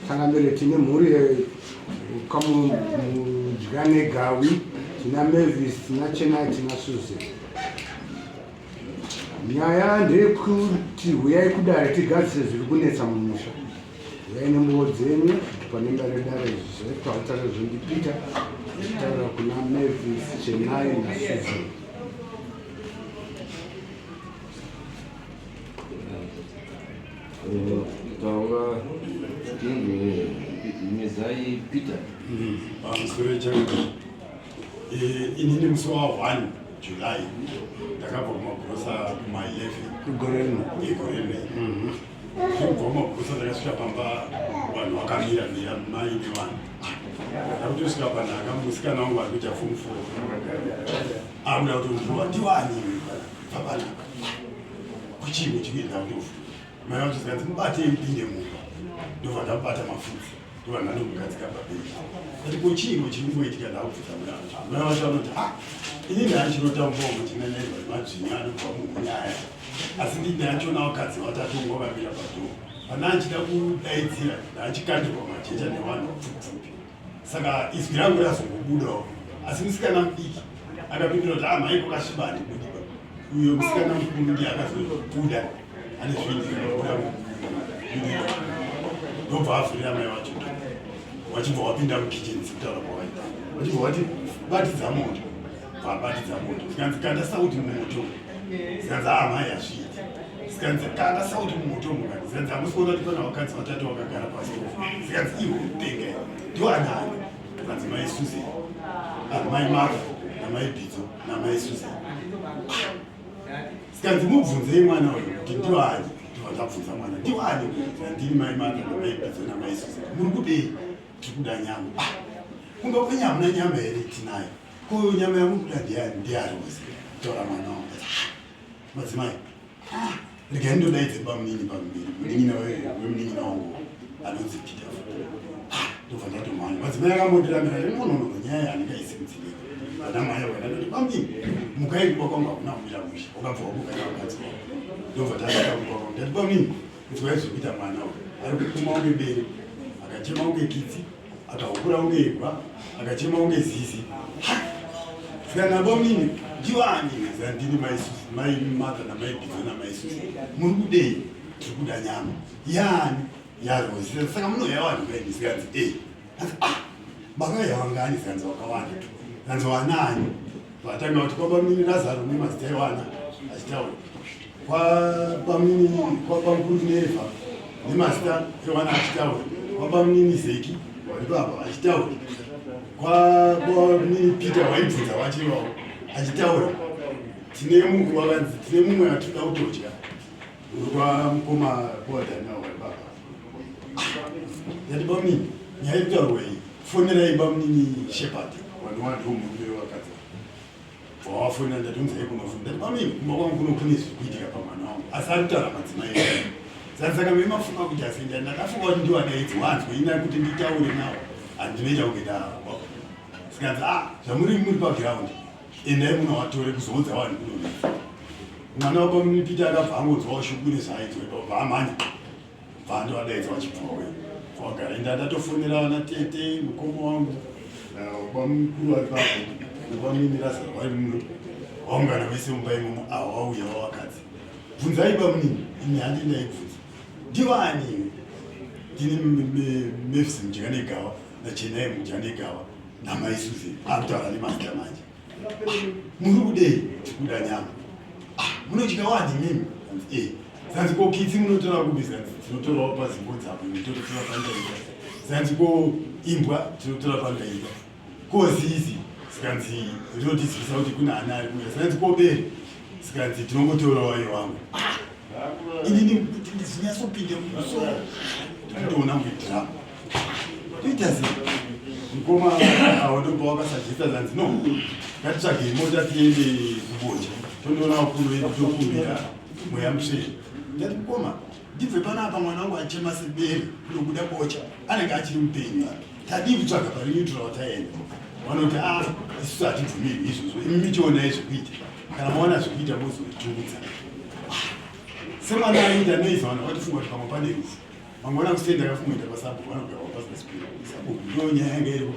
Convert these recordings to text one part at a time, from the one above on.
Changamire, tine mhuri yekaMudyanegawi, tina Mavis, tina Chenai, tina Susan. Nyaya ndeyekuti huyai kudare tigadzise zviri kunetsa mumusha. Huyai nembuvo dzenyu pane dare dare izvi zvaitwa taura zvondipita taura kuna Mavis, Chenai naSusan. Taura tinzwe mezai Peter. Pamusoro changu inini musi wa 1 July ndakabva kumagrosa kuma 11 Gore rino. Igore rino. Ndikubva kumagrosa ndakasvika pamba vanhu vakamira mira mai nevana. Ndakutosvika panhaka musikana wangu ari kuita form 4. Akuda kutondiwa ndiwani iwe bva panhaka. Kuchii kuchikuenda kutofa. Mai vacho zikanzi mubatei mupinde mumba. Ndobva ndamubata mafudzi. Ndobva ndandomugadzika pabhedhi. Ndati ko chiiko chiri kumboitika ndakubvunza mai vacho. Mai vacho vanoti ah ini ndachirota mumba umu chinanairwa nemadzvinya anobva muhunyaya. Asi ndini ndachiona vakadzi vatatu vakamira padhoo. Pana achida kudaidzira ndachikandirwa majecha nevanhu vapfupfupi. Saka izwi rangu razongobudawo. Asi musikana mudiki akapindura kuti ah mai kwakasviba handibudiba. Uyo musikana mukuru ndiye akazobuda ane zvindi zvakabuda mudiki. Ndobva avhurira mai vacho. Wachibva wapinda mukitchen sekutaura kwawaita. Wachibva wati batidza moto. Vabatidza moto. Zvikanzi kanda sauti mumoto. Zvikanzi ah mai hazviiti. Zvikanzi kanda sauti mumoto mukati. Zvikanzi hamusi kuona kuti pana vakadzi vatatu vakagara pasi. Zvikanzi iwe unopenga iwe. Ndiwo anani? Zvikanzi mai Susan. Ah, mai Martha namai Bidzo namai Susan. Zvikanzi mubvunzei mwana uyu kuti ndiwo ani? Ndibva ndabvunza mwana ndiwo ani? Zvikanzi ndini mai Martha namai Bidzo namai Susan. Muri kudei? Tiri kuda nyama. Ah, kumba kwenyu hamuna nyama here? Tinayo. Ko nyama yamukuda ndiyani? NdiyaRose. Taura mwana wangu. Ah, madzimai. Ah, regai ndodaidze bamunini pamberi. Munin'ina wemunin'ina wangu anonzi Peter. Ah, ndobva ndatomhanya. Madzimai akambotiramira inononoka nyaya handingaisimudzirei. Vana mai vakandoti bamunini mukai kumba kwangu hakuna kumira mushe. Wakabva wamuka nevakadzi wako. Ndobva tasvika kumba kwangu. Ndati bamunini inzwai zviri kuita mwana uyu. Ari kukuma kunge bere, akachema kunge kitsi, akahukura kunge imbwa, akachema kunge zizi. Saka nabamunini ndiwani? Saka ndini mai Susi, mai Martha namai Bidzo namai Susi. Muri kudei? Tiri kuda nyama. Yani? YaRose. Saka munouya vanhu kaini? Zikanzi eh. Hanzi ah, makauya vangani? Zikanzi vakawanda. Zikanzi wanani? Vatanga kuti kwabamunini Lazaro nemazita evana achitaura. Kwabamunini kwabamukuru Neva nemazita evana achitaura. Kwabamunini Zeki vari baba achitaura. Kwabamunini Peter waibvunza wacho iwawo achitaura. Tine mumwe wakanzi tine mumwe atinoda kutodya. Uri kwamukoma kwaDaniel vari baba. Ndati bamunini nyaya iri kutaurwa iyi fonerai bamunini Shepherd wanova ndiwo murume wevakadzi vawafonera ndati unzai kunofuna ndati bamunini kumba kwangu kuno kune zviri kuitika pamwana wangu asi ari kutaura madzimai edu saka me mafunga kuti asi ndakafunga kuti ndiwo adaidzi wanzwe ina kuti nditaure nawo handinoita kunge ndawa sikanzi ah zvamuri muri paground endai munovatore kuzoudza vanhu kunonetsa mwana wabamunini Peter akabva angonzwawo shuku nezvaainzwa ipapo bva amhanya Vanhu vadaidza vachibva vauya kwagara inda ndatofonera vana tete mukoma wangu bamukuru vari papo nebamini Lazaro vari muno vaungana vese mumba imomo ava vauya vavakadzi bvunzai bamunini ini handi ndaibvunza ndivaani iwe ndini Mavis Mudyanegawa naChenai Mudyanegawa namai Susan akutaura nemazita manje muri kudei tikuda nyama ah, munodya wani imimi eh, zanzi ko kitsi munotora kupi zanzi tinotorawo pazimbo dzapo tototora pandaida zanzi ko imbwa tinotora pandaida ko zizi zikanzi rinotizivisa kuti kuna ana ari kuuya zikanzi ko bere zikanzi tinongotorawo iwangu ah, inini kuti ndizinyatsopinde mumusoro ndikutoona kunge drama toita sei mukoma awo ndobva wakasajesta zanzi no ngatitsvagei mota tiende kubocha tondoona vakuru vedu tokumbira mweya mutsvene ndati mukoma ndibve panapa mwana wangu achema sebere kunobuda bocha anenge achiri mupenyu tadii kutsvaga pari neutral wataenda vanoti a ah, isusu hatibvumirwi izvozvo imi michionai zvekuita kana maona zvekuita mozotiudza ah, semwana aiita noise vanhu vatifunga kuti pamwe pane rufu. Mangwana kuseni ndakafunga kwasabhuku vanogara pasina sipiri. Sabhuku ndo nyaya yanga iri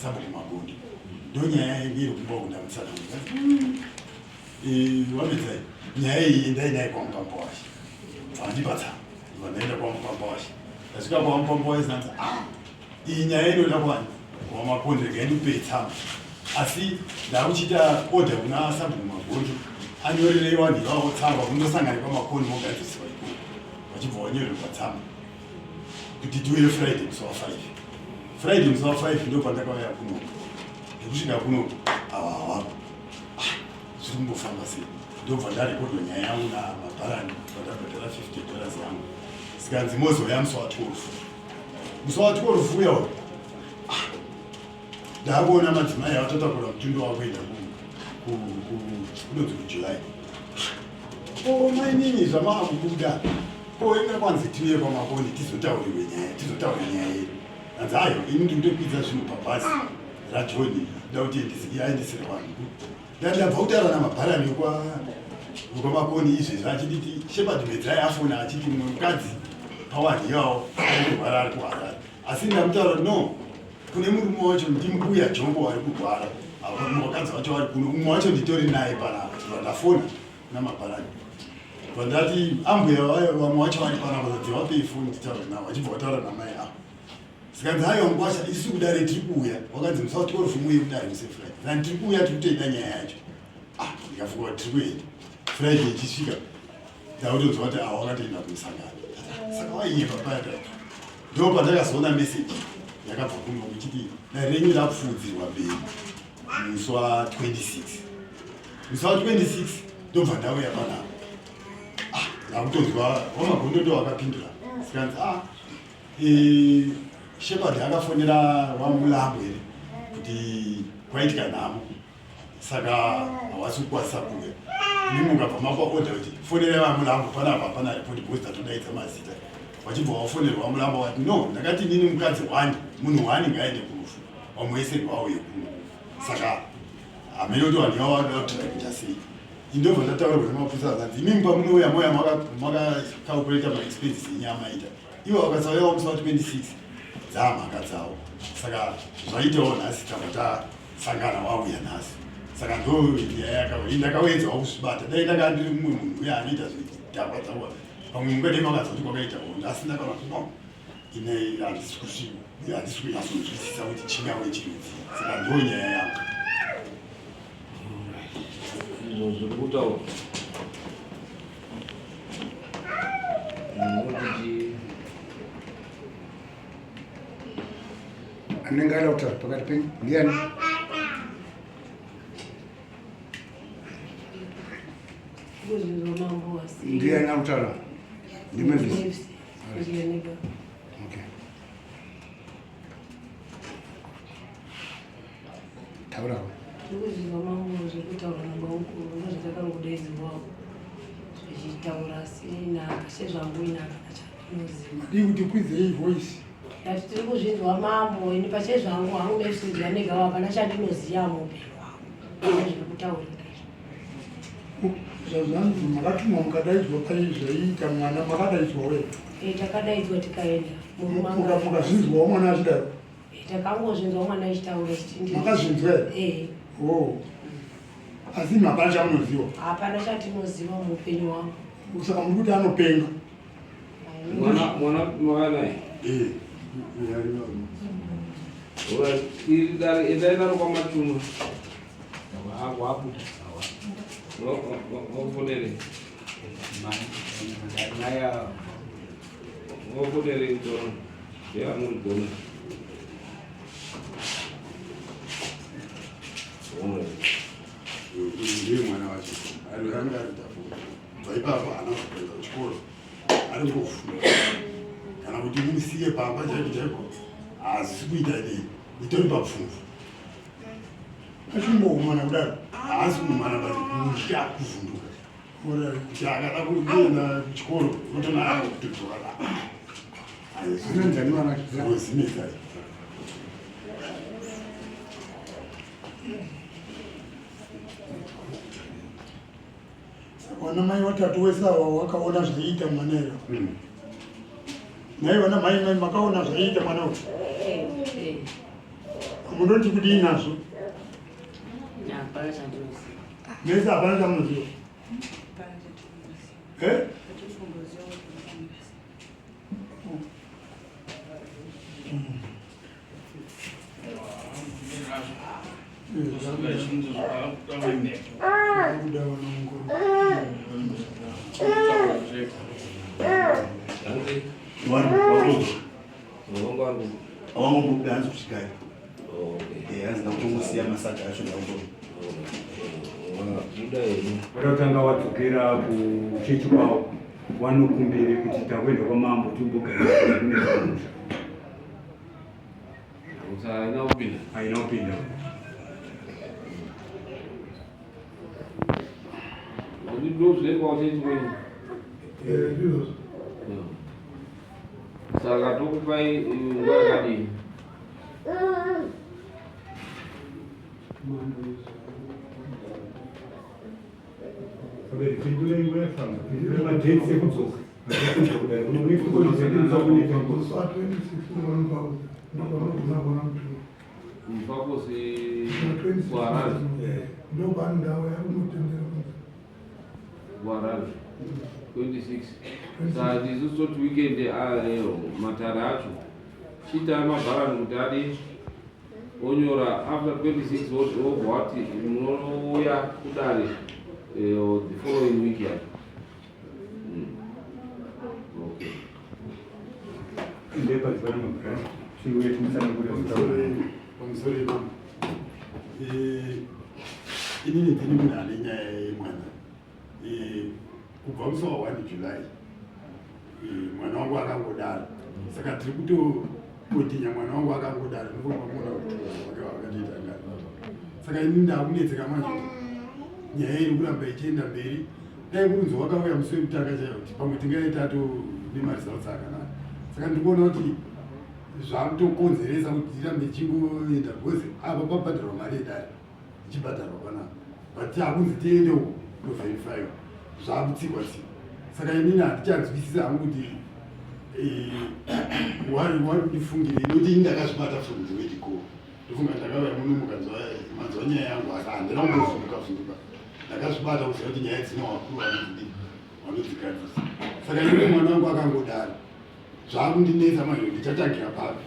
sabhuku Magondo. Ndo nyaya yanga iri kumba kundamutsana. Eh, wamedzai. Nyaya iyi endai naye kwaMupambo washe. Vandipa tsamba. Vandaenda kwaMupambo washe. Ndasvika kwaMupambo washe zanzi ah iyi nyaya inoda kwani kwamakondo regai ndikupei tsamba. Asi ndakuchiita order kuna sabhuku Magondo anyorerei vanhu ivavo tsamba kundosangana kwamakondo mogadziriswa ikoko. Vachibva vanyorerwa tsamba kuti tiuye Friday musi wa 5. Friday musi wa 5 ndo pandakauya kuno. Ndikusvika kuno ava havapo. Zviri kumbofamba sei? Ndobva ndarekodwa nyaya yangu namabharani pandabhadhara 50 dollars yangu. Sikanzi mozouya musi wa 12. Musi wa 12 uya uyu. Ndakuona madzimai atotakura mutundo wakuenda kunonzi kuJuly. Ko mainini zvamaakubuda ko inga kwanzi tiuye kwaMakoni tizotaurirwe nyaya tizotaura nyaya yedu. Hanzi ayo ini ndiri kutokwidza zvinhu pabhazi raJohn nda kuti aendesere vanhu. Ndabva kutaura namabharani wekwaMakoni izvezvi achinditi Shepherd Medzai afona achiti mumwe mukadzi pawanhu iwawo ari kurwara ari kuHarare. Asi ndamutaura no kune murume wacho ndimbuya Jombo vari kurwara apa mukadzi wacho vari kuno umwe wacho nditori naye panapa ndafona namabharani vandati ambuya vamwe wacho vari panapa zati vapei foni nditaure navo vachibva vataura namai avo zikanzi aiwa mukwasha isu kudare tiri kuuya wakanzi musi wa 12 muuye kudare musi Friday zani tiri kuuya tiri kutoida nyaya yacho ah ndikafunga kuti tiri kuenda Friday ichisvika ndakutonzwa kuti awa wakatoenda kumusangano saka wainyepa paya paya ndo pandakazoona message yakabva kuno kuchiti dare renyu rapfuudzirwa mberi musi wa 26 musi wa 26 ndobva ndauya panapa ah ndakutonzwa wamagondo ndo wakapindura sikanzi ah e, Shepherd akafonera waMulambo here kuti kwaitika nhamo saka hawasi kukwanisa kuuya imi mukabva mapa order kuti fonerai vaMulambo panapa hapana report because tatodaidza mazita vachibva vafonerwa vaMulambo vati no ndakati inini mukadzi one munhu one ngaende kurufu vamwe vese ngavauye kuno saka hameno kuti vanhu ivavo vanoda kuti kuita sei indobva ndataurirwa nemapurisa akanzi imimi pamunouya moya makakalkulata maexpenses enyu amaita ivo vakasauyawo musi wa 26 dzaamhaka dzavo saka zvaitawo nhasi tabva tasangana wauya nhasi saka ndo nyaya yakauya ndakawedzawo kuzvibata dai ndanga ndiri mumwe munhu uya anoita zvidhakwa dhakwa pamwe mungadai makanzwa kuti kwakaita hondo asi ndakaona kuti no ine handisi kusvika handisi kunyatsonzwisisa kuti chingave chirudzii saka ndo nyaya yangu izvo zviri kutaura anenge ada kutaura pakati penyu ndiani ndiani akutaura ndimavis okay taurawo ndikuzvinzwa mambo zvekutaura nabamukuru ndozvatakangodaidzirwawo zvichitaura asi inaka sezvangu inaka chandinoziva madii kuti kwidzei voice ndati tiri kuzvinzwa mambo ini pachezvangu hangu mefsinzwa nega hapana chandinoziva muupenyu hwangu zviri kutaurika izvi zvazvanzi makatumwa mukadaidzwa pai zvaiita mwana makadaidzwa wee eh, takadaidzwa tikaenda mukazvinzwawo mwana achidaro eh, takangozvinzwa mwana achitaura makazvinzwa here eh. oh. asi imi hapana chamunoziva hapana chatinoziva muupenyu hwangu saka muri kuti anopenga mwana mwana mwana eh iri dare endai naro kwamatuma wabuda wafonere wafonere toro yaanogona ndiye mwana wacho ari anga ari tafura bva ipapo haana kuzoenda kuchikoro ari kufunda kana kuti umusiye pamba chaiko chaiko haazisi kuita nei itori papfumvu achimboumana kudaro haasi kuumana but kutya kuvhunduka kuti akada kuenda kuchikoro unotoona kutodzoka anonzani mwana ozimisa Saka vana mai vatatu wese ava wakaona zvaiita mwana here? Mm. Nhai vana mhai mai makaona zvaiita mwana uyu. Munoti kudii nazvo? Hapana chandinoziva. Mese hapana chamunoziva. Eh? Awangobuda hanzi kusvikayo. Hanzi ndakutongosiya masaga acho ndakuto. Vakatanga wadzokera kuchechi kwavo wanokumbire kuti takuenda kwamambo timbogara kunemusha. Haina kupinda. Haina kupinda. Ndozvinoitwa kuchechi kwenyu. Ndizvozvo. Saka tokupai nguva yakadii? Madheti ekudzoka. Madheti ekudzoka kudai. Musi wa 26 ndovanogona kuona mutumwa. Mufakosi kuHarare. Ndopane ndau yakunotendera kunzi. kuHarare 26. Saka isusu toti weekend matare acho chiitai mabharani kuti adi onyora after 26 wobva wati munouya kudare the following week yacho. Okay. Ndepadzivana mabhurani. Tiuye timutsanangure zvitaura. Pamusoro imamo. Inini ndini munhu ane nyaya yemwana. Kubva musi wa 1 July mwana wangu akangodaro, saka tiri kutokotinya mwana wangu akangodaro ndofunga muona kuti wake wakatoita ngani. Saka ini ndakunetseka manje kuti nyaya iri kuramba ichienda mberi. Dai kunzi wakauya musi wekutanga chaiyo kuti pamwe tingaita tato nemaresults akanaka. Saka ndiri kuona kuti zvakutokonzeresa kuti tirambe tichingoenda, because apa pabhadharwa mari yedare, ichibhadharwa panapa, but hakunzi tiende uko kunoverifyiwa, zvakutsikwa tsikwa. Saka inini handichanzwisisa hangu kuti wari kundifungirei, nokuti ini ndakazvibata from the word go. Ndofunga ndakauya muno mukanzwa manzwa nyaya yangu, asi handina kumbovhunduka vhunduka. Ndakazvibata kuziva kuti nyaya dzine wakuru vanodzigadzisa. Saka ini mwana wangu akangodaro, zvakundinetsa manje, ndichatangira papi?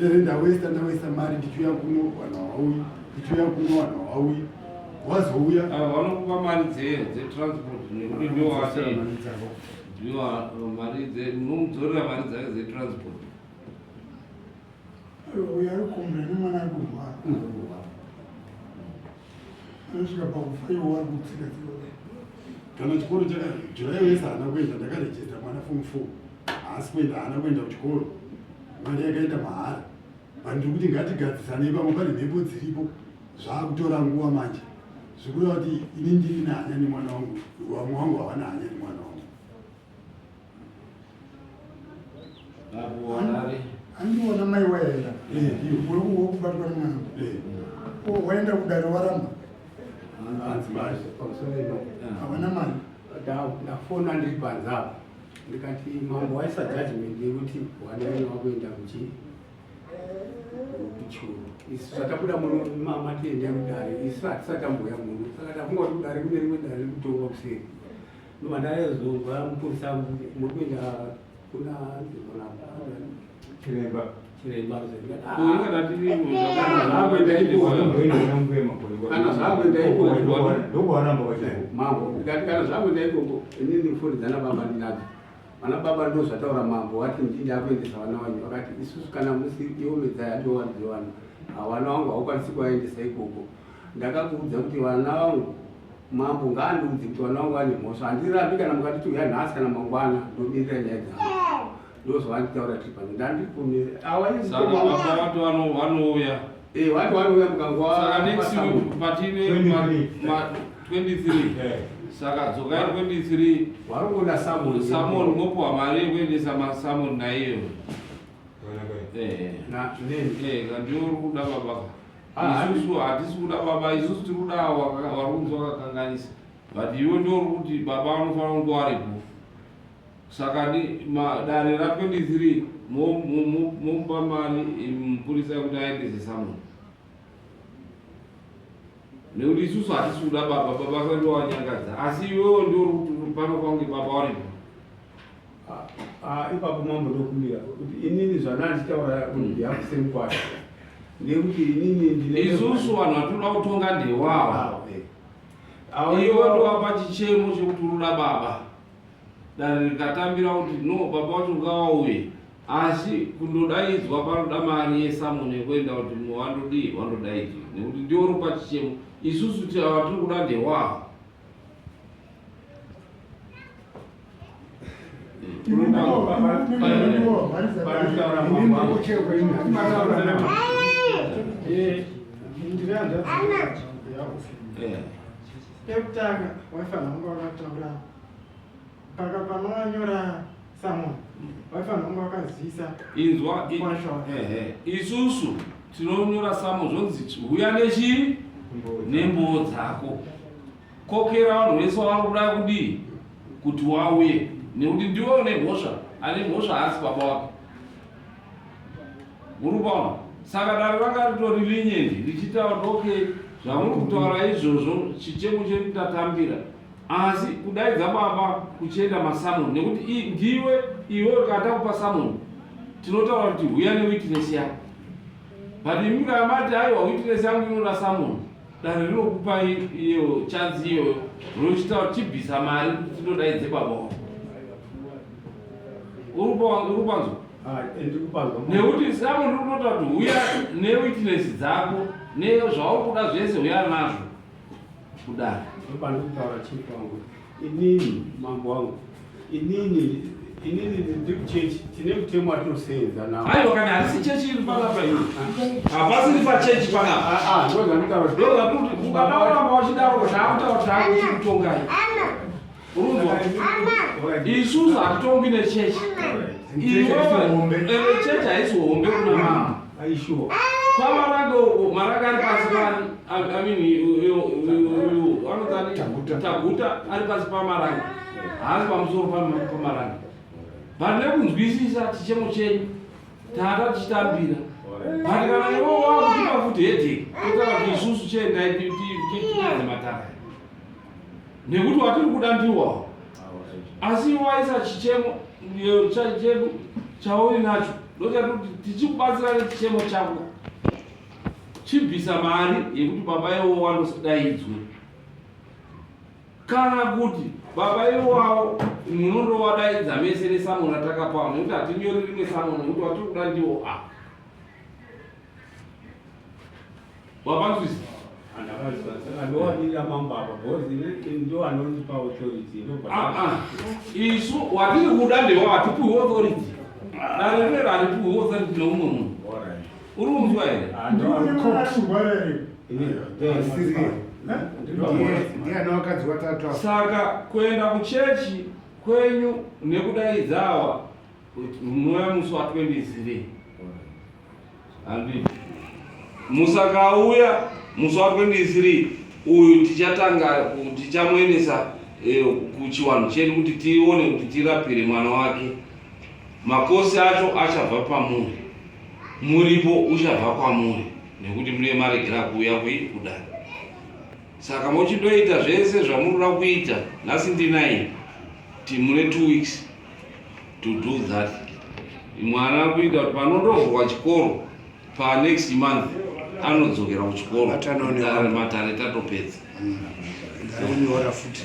Ere ndawesta mari ndichiuya kuno, vanhu havauyi. Ndichiuya kuno, vanhu havauyi. Wazouya Ava vanokupa mari dzetransport nekuti ndowati ndiwo mari munomudzorera mari dzake dzetransport. Uyo ari kumbira nemwana ari kurwara. Anosvika pakufa iwo wari kutsika tsika. Kana chikoro chaka July wese haana kuenda. Ndakarejista mwana form 4, haasi kuenda, haana kuenda kuchikoro. Mari yakaita mahara. But ndiri kuti ngatigadzisanei, pamwe pane mhepo dziripo, zvaakutora nguva manje. Zvikureva kuti ini ndiri nehanya nemwana wangu, vamwe vangu havana hanya nemwana wangu. Apo Harare. Handiona mai waenda. Ndiyo. Wekubatwa nemwana. Waenda kudare waramba. Hanzi mari. Pamusoro imamo. Havana mari. Ndafona ndiri panze apo, ndikati mambo waisa judgment yekuti vana venyu vakuenda kuchikoro. Isu zvatabuda muno matienda kudare, isu hatisati tamboya muno, saka tafunga kuti kudare kune rimwe dare riri kutongwa kuseri. Ndobva ndazonzwa mupurisa, muri kuenda kuna Chiremba. Chiremba. Kana tiri Zvakuenda ikoko. Kana zvakuenda ikoko. Ndokuvaramba vacho. Mambo, ndikati kana zvakuenda ikoko, inini foni dzana baba ndinadzo. Vana baba, ndo zvataura mambo, wati ndini akuendesa vana vanyu. Vakati isusu kana musi iwo medzai handiwadziwana vana vangu, haukwanisi kuvaendesa ikoko. Ndakakuudza kuti vana vangu, mambo ngaandiudze kuti vana vangu vane mhosva, handirambi. Kana mukatiti uya nhasi kana mangwana, ndomirira nyaya dzangu. Ndozvavanditaura tiri pano, ndandiri Saka baba vati vanouya. Vati vanouya mukangwa. Saka next week patine 23. 23. Saka dzokai 23. Vari kuda summon. Summon, mopuwa mari yekuendesa masummon naiyo. Neni. Kandiwo uri kuda baba. Ah, Isusu hatisi kuda baba, isusu tiri kuda vari kunzi vakakanganisa, but iwe ndo uri kuti baba vanofanira kunge varipo. Saka dare ra 23 momupa mari mupurisa yekuti aendese summon. Nekuti isusu hatisi kuda baba, baba sandi wanyangadza. Asi iwewo ndiwo uri kuti pano pange baba waripo. Ah, ah, ipapo mambo ndokumbira kuti inini zvandanditaura on behalf semukwasha ndekuti inini ndine Isusu vanhu vatinoda kutonga ndewawa. Ah, eh. Iwe ndowapa chichemo chekuti unoda baba. Dare rikatambira kuti no baba wacho ngawauye asi kundodaidzwa panoda mari yesamoni yekuenda kuti wandodii wandodaidzwa nekuti ndiwo rupa chichemo isusu tiri kuda ndewawo. Pekutanga waifanira kunge wakataura paka panowanyora samon waifanira kunge wakazivisa inzwa ehe isusu tinonyora samo zvonzi huya nechii nemboo dzako kokera vanhu vese wavari kuda kudii kuti wauye nekuti ndiwe une mhosva ane mhosva haasi baba wake Muri kuona? Saka dare ranga ritori lenient richitaura kuti okay zvamuri kutaura izvozvo chichemo chedu tatambira asi kudaidza baba kuchienda masamon nekuti ndiwe iwe kana takupa samon tinotaura kuti huya newitness yako but imi kana mati aiwa witness yangu inoda samon dare rinokupa iyo chanzi iyoyo rochitaura chibvisa mari kuti tinodaidze baba wako uri kupanzwa Ah, nekuti sabo ndiri kutoita kuti huya newitness dzako nezvauri kuda zvese huya nazvo kudare. Ndopandikutaura chief wangu inini mambo wangu inini inini ndiri kuchechi tine mutemo watinosenza nawo. Aiwa kana harisi chechi iri panapa iyo hapasiri pachechi panapa. Ah, ah, ndozvandikutaura. Ndozvandikuti ukada kuramba wachidaro taakutaura taakuchikutongai. Urunzwa? Isusu hatitongwi nechechi. Iwewe chechi haisi hombe kuna mama. Aishuwa. Kwamaranga uko, maranga ari pasi pani, I mean, uyu anozani Taguta ari pasi pamaranga. Haasi pamusoro pamaranga. But nekunzwisisa chichemo chenyu, tata tichitambira. But kana iwe wakutipa futi headache, totaura kuti isusu chiendai tipedze matare. Nekuti watiri kuda ndiwo asi iwe waisa chichemo chedu chauri nacho ndochati tichikubatsira nechichemo chako chibvisa mari yekuti baba iwo wanodaidzwe kana kuti baba iwawo munondowadaidza mese nesamoni ratakapawa nekuti hatinyori rimwe samoni nekuti watiri kuda ndiwo a Wapanzwisa? Andapanzwa. Saka ndowadira mambo apa because ndo anondipa authority. Ah ah. Isu watiri kuda ndewa hatipuwi authority. Dare rino haripuwi authority neumwe munhu. Uri kunzwa here? Saka kuenda kuchechi kwenyu nekudaidzawa munouya musi wa 23. Handiti musakauya musi wa 23 uyu tichatanga tichamuendesa eh, kuchiwanhu chedu kuti tione kuti tirapire mwana wake. Makosi acho achabva pamuri, muripo uchabva kwamuri nekuti mune maregera kuuya kudare. Saka mochindoita zvese zvamunoda kuita nhasi ndinai mune 2 weeks to do that mwana kuita kuti panondovhurwa chikoro panext month anodzokera kuchikoro matare tatopedza kunyora futi.